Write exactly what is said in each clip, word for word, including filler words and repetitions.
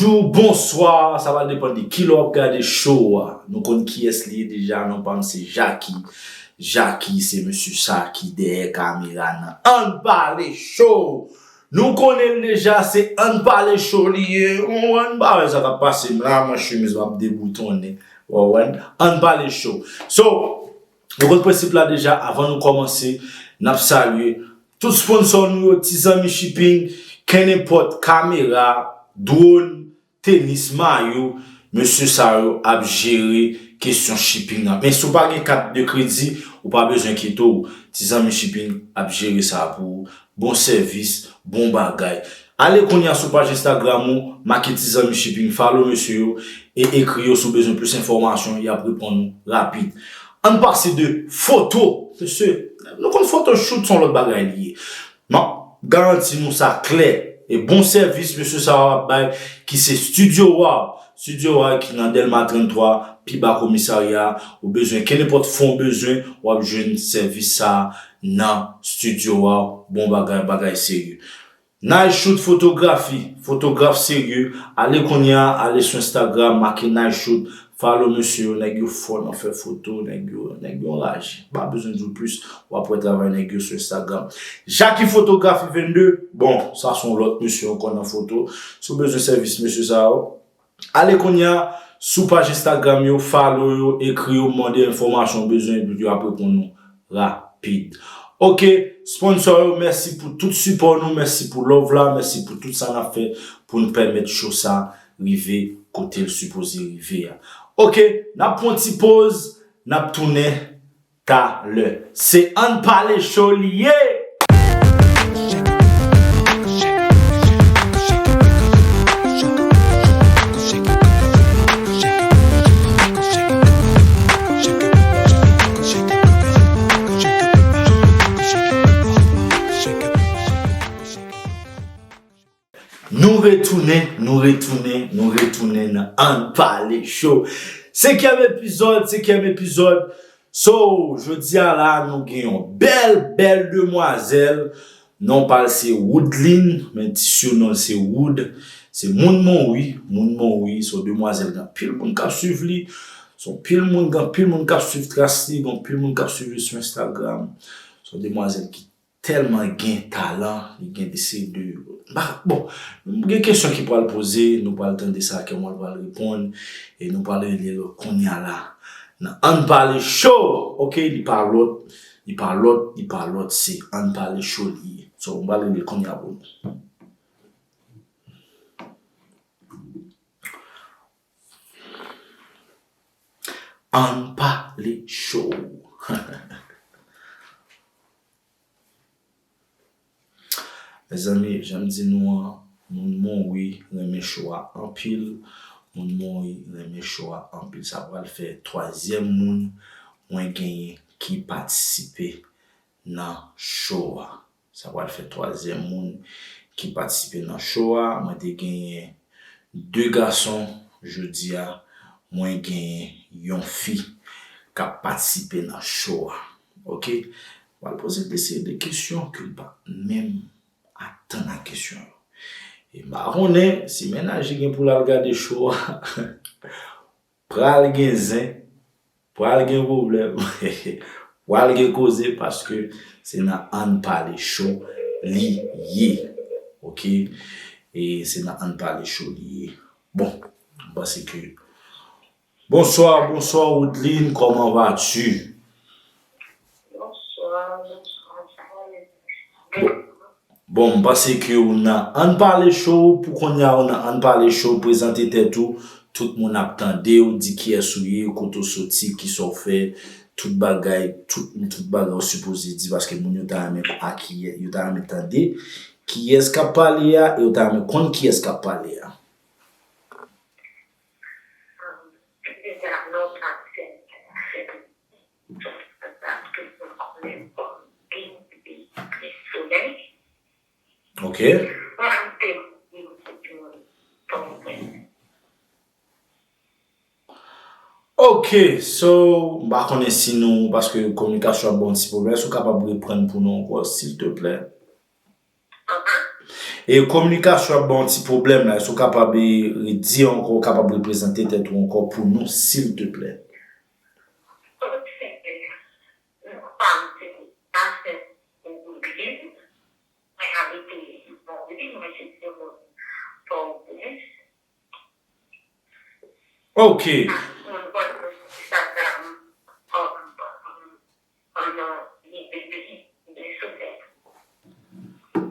Bonjou, bonswa, sa va depann de kilè w ap gade show a. Nou konn kiyès li ye deja, non pa m se Jacky. Jacky se mesye sa ki dèyè kamera nan Ann Pale Show. Nou konnen l deja, se Ann Pale Show li ye. Ou konprann? M pa wè sa k ap pase m la, mwen chemiz m ap deboutonnen. Ou konprann? Ann Pale Show. So, nou konn prensip la deja, avan nou kòmanse, n ap salye tout sponsò nou yo, Ti Zanmi Shipping, kenenpòt kamera, dwòn, tenis, mayo, mesye sa yo ap jere kesyon shipping nan. Men si w pa gen kat de kredi, ou pa bezwen enkyete w, Ti Zanmi Shipping ap jere sa pou ou. Bon sèvis, bon bagay. Ale kounye a sou paj Instagram ou, make Ti Zanmi Shipping, follow mesye yo, e ekri yo si w bezwen plis enfòmasyon, y ap reponn ou rapid. Ann pase de foto, mesye, nou konn photoshoot se yon lòt bagay li ye. M ap garanti nou sa klè. E bon sèvis mesye sa yo ap bay, ki se Studio Wow. Studio Wow ki nan Dèlma tranntwa, pi ba komisarya a. Ou bezwen kenenpòt fon w bezwen, w ap jwenn sèvis sa a nan Studio Wow. Bon bagay, bagay serye. Nice Shoot Fotografi, fotograf serye. Ale kounye a, ale sou Instagram, make Nice Shoot, follow mesye yo, nèg yo fò nan fè foto, nèg yo, nèg yo anraje. Pa bezwen di w plis, w ap wè travay nèg yo sou Instagram. Jacky Fotografi vennde, bon, sa se yon lòt mesye ankò nan foto. Si w bezwen sèvis mesye sa yo, ale kounye a sou paj Instagram yo, follow yo, ekri yo, mande enfòmasyon w bezwen, epi yo ap reponn ou rapid. Ok, sponsò yo, mèsi pou tout sipò nou, mèsi pou love la, mèsi pou tout sa n ap fè pou n pèmèt show sa rive kote l sipoze rive a. Ok, n ap pran yon ti poz, n ap tounen talè. Se Ann Pale Show li ye! Nou retounen, nou retounen, nou retounen nan Ann Pale Show. Senkyèm epizòd, senkyèm epizòd. So, jodi a la, nou gen yon bèl, bèl demwazèl. Non pa l se Woodline, men ti sinon l se Wood. Se moun Monwi, moun Monwi. Se yon demwazèl gen anpil moun k ap swiv li. Se yon pil moun, gen anpil moun k ap swiv tras li, gen anpil moun k ap swiv li sou Instagram. Se yon demwazèl ki tèlman gen talan, li gen de seri de, m pa, bon, gen kesyon ki pral poze, nou pral tande sa kè mwen pral reponn, e nou pral rele l kounye a la. Nan Ann Pale Show, ok, li pa lòt, li pa lòt, li pa lòt, se Ann Pale Show li ye. So, m pral rele l kounye a pou nou. Ann Pale Show. Mezanmi, jan m di nou an, moun Monwi renmen show a anpil. Moun Monwi renmen show a anpil. Sa pral fè twazyèm moun mwen genyen ki patisipe nan show a. Sa pral fè twazyèm moun ki patisipe nan show a. Mwen te genyen de gason, jodi a, mwen genyen yon fi k ap patisipe nan show a. Ok? Mwen pral poze de seri de kesyon ke l pa menm atann a kesyon yo. E m pa konnen si mennaj li gen pou l al gade show a, pral gen zen, pral gen pwoblèm, pral gen koze, paske se nan Ann Pale Show li ye. Ok? E se nan Ann Pale Show li ye. Bon, m panse ke, bonsoir, bonsoir Woodline, comment vas-tu? Bonsoir, bonsoir, ça va, merci. Bon, m panse ke ou nan Ann Pale Show, pou kounye a ou nan Ann Pale Show, prezante tèt ou, tout moun ap tande w, di kiyès ou ye, kote w soti, kisa w fè, tout bagay, tout, tout bagay ou sipoze di, paske moun yo ta renmen a kiyè-, yo ta renmen tande kiyès k ap pale a, e yo ta renmen konn kiyès k ap pale a. Deja, non, pa fè. Ok. Ok, so, m pa konnen si nou, paske kominikasyon ap ba w yon ti pwoblèm, èske w kapab reprann pou nou ankò, silteplè? E kominikasyon ap ba yon ti pwoblèm la. Èske w kapab, e, redi ankò, w kapab reprezante tèt ou ankò pou nou, silteplè? Ok.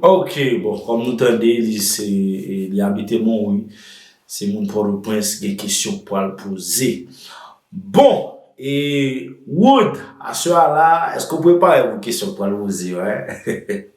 Ok, bon, kòm nou tande, li se, li abite Monwi. Se moun Pòtoprens, gen kesyon k pral poze. Bon, e Wood, aswè a la, èske w prepare pou kesyon k pral poze yo, en?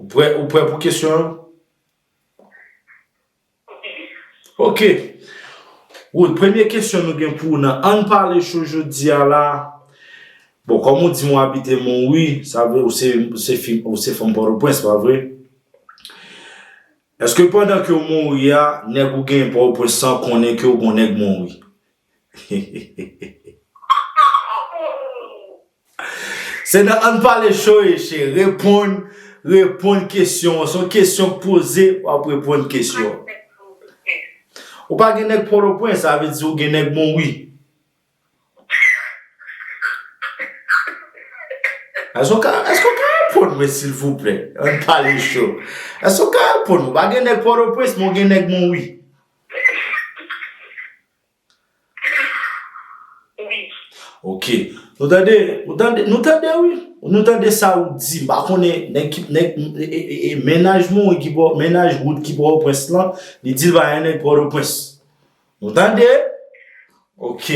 Ou prè, ou prè pou kesyon an? Ok. Wood, premye kesyon nou gen pou ou nan Ann Pale Cho jodi a la. Bon, kòm ou di m ou abite Monwi, sa vle ou se, ou se fi, ou se fanm Pòtoprens, pa vre? Èske pandan ke w Monwi a, nèg ou genyen Pòtoprens lan konnen ke w gon nèg Monwi? Se nan Ann Pale Cho e che. Reponn, reponn kesyon an. Se yon kesyon k poze, w ap reponn kesyon an. Ou pa gen nèg Pòtoprens, sa vle di ou gen nèg Monwi. Èske w ka, èske w ka reponn mwen, silvouplè? Ann Pale Cho. Èske w ka reponn mwen? Ou pa gen nèg Pòtoprens, men w gen nèg Monwi. Wi. Ok. Nou tande, nou tande, nou tande, wi. Nou tande sa ou di. M pa konnen nèg ki, nèg, e, e, e, e, mennaj Monwi ki Pò-, mennaj Wood ki Pòtoprens lan, li di l pa gen nèg Pòtoprens. Nou tande? Ok.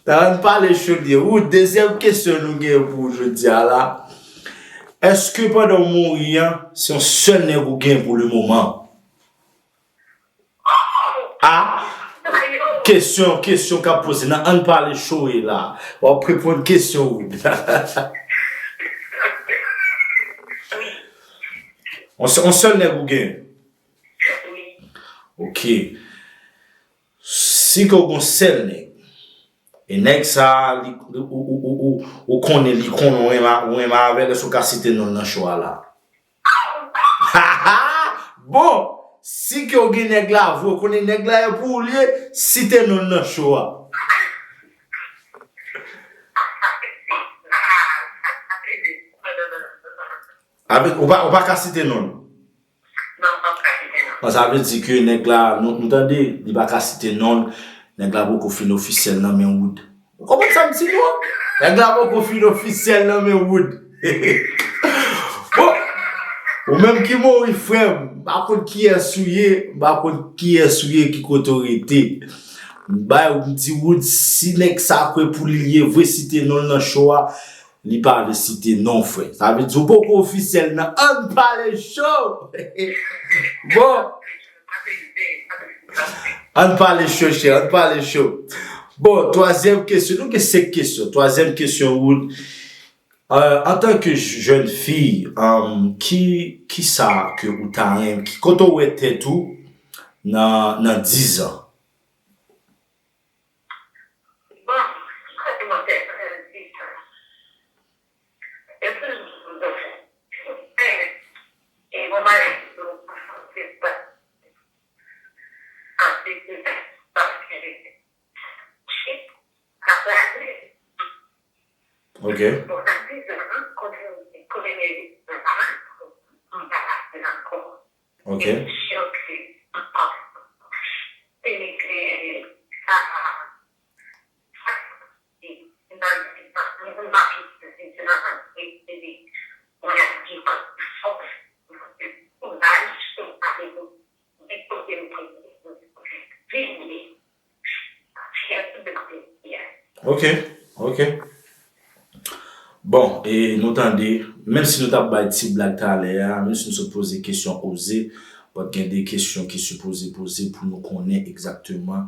Ann Pale Cho li ye. Wood, dezyèm kesyon nou gen pou ou jodi a la. Èske pandan w Monwi an, se yon sèl nèg ou gen pou le moman? A, kesyon, kesyon k ap poze nan Ann Pale Cho e la. W ap reponn kesyon ou. On sè-, on sèl nèg ou gen? Ok. Si ke w gon sèl nèg, e nèg sa, li, ou, ou, ou, ou, ou konnen li konnen w renmen, ou renmen avè l, èske w ka site non l nan cho a la? Bon, si ke w gen nèg la vre, w konnen nèg la e pou ou li ye, site non l nan cho a. Avèk, ou pa, ou pa ka site non l. Non, m p ap ka site non. Bon, sa vle di ke nèg la, nou, nou tande, li pa ka site non l, nèg la poko fin ofisyèl nan men Wood. Ou konprann sa m di nou an? Nèg la poko fin ofisyèl nan men Wood. Bon, ou menm ki Monwi, frè m, m pa konn kiyès ou ye, m pa konn kiyès ou ye, ki kote w rete. M bay ou, m di Wood, si nèg sa kwè pou li ye vre, site non l nan cho a, li pa vle site non, frè. Sa vle di ou poko ofisyèl nan Ann Pale Cho. Bon. Ann Pale Cho, chè, Ann Pale Cho. Bon, twazyèm kesyon, nou gen senk kesyon. Twazyèm kesyon, Wood. Euh, antanke jèn fi, um, ki, ki sa ke ou ta renmen, ki, kote w wè tèt ou nan, nan diz an? Bon, kote mwen te pran di sa. E pou nou zòfè. E mwen mare pou nou konsantre pa. Ap di paske chit ap raze. Ok. Bon, nan diz an, kote, kote mwen ye la, mwen pa raze ankò. Ok. Ok, ok. Bon, e nou tande, menm si nou t ap bay ti blag talè a, menm si nou sot poze kesyon oze, but gen de kesyon ki sipoze poze pou nou konnen egzakteman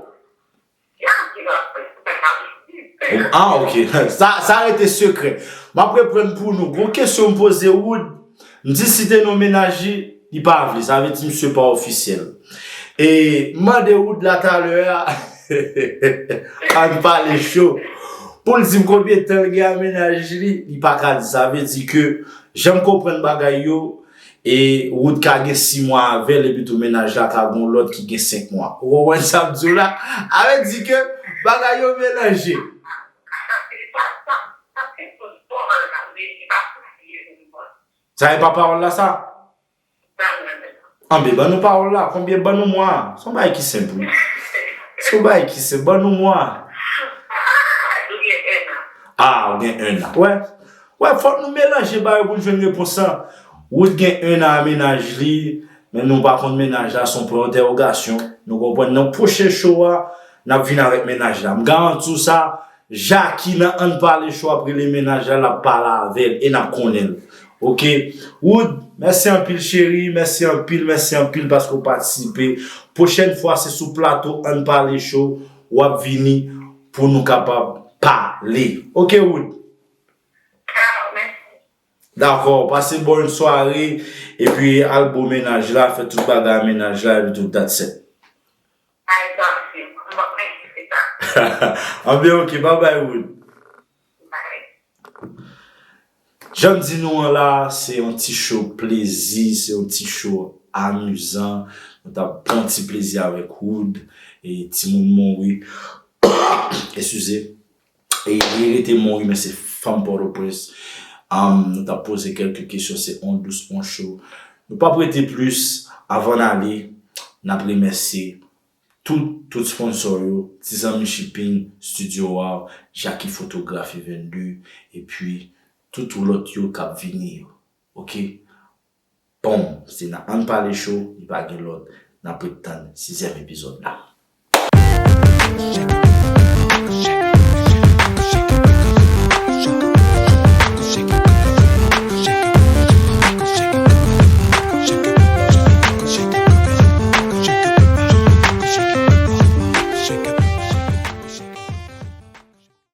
Ah, ok. Sa, sa rete sekrè. M ap reprann pou nou. Gon kesyon m poze Wood. M di si te nan mennaj li, li pa vle. Sa vle di misye pa ofisyèl. E m mande Wood la talè a, ann pale cho, pou l di m konbyen tan l gen ak mennaj li, li pa ka di. Sa vle di ke, jan m konprann bagay yo, e Wood ka gen sis mwa avè l, epi tou mennaj la ka gen yon lòt ki gen senk mwa. Ou konprann sa m di w la? Sa vle di ke bagay yo melanje. Sa e pa pawòl la sa? Anben, ban nou pawòl la. Konbyen, ban nou mwa a? Se yon bagay ki senp, wi. Se yon bagay ki senp. Ban nou mwa a. Ah, ou gen en an. Wè. Wè, fòk nou melanje bagay pou n jwenn repons lan. Wood gen en an ak mennaj li, men nou pa konn mennaj la, se yon pwen entèwogasyon. Nou konprann nan pwochen show a, n ap vin avèk mennaj la. M garanti w sa, Jackie nan Ann Pale Cho ap rele mennaj la, l ap pale avè l e n ap konnen l. Ok. Wood, mèsi anpil, cheri. Mèsi anpil, mèsi anpil paske w patisipe. Pwochèn fwa, se sou plato Ann Pale Cho w ap vini pou nou kapab pale. Ok, Wood? Dakò, pase bòn sware, epi al bo mennaj la, fè tout bagay mennaj la, epi tout dat sèt. Anben, ok, babay, Wood. Jan m di nou an la, se yon ti show plezi, se yon ti show amizan. Nou t ap pran ti plezi avèk Wood, e timoun mouri. Eskize. E li rete mouri, men se fanm Pòtoprens. Am, nou t ap poze kèlke kesyon, se on dous, on cho. Nou p ap rete plis. Avan n ale, n ap remèsye tout, tout sponsor yo, Ti Zanmi Shipping, Studio Wow, Jackie Photographie vennde, epi tout lòt yo k ap vini yo. Ok? Bon, se nan Ann Pale Cho, li pa gen lòt. N ap ret tann sizyèm epizòd la.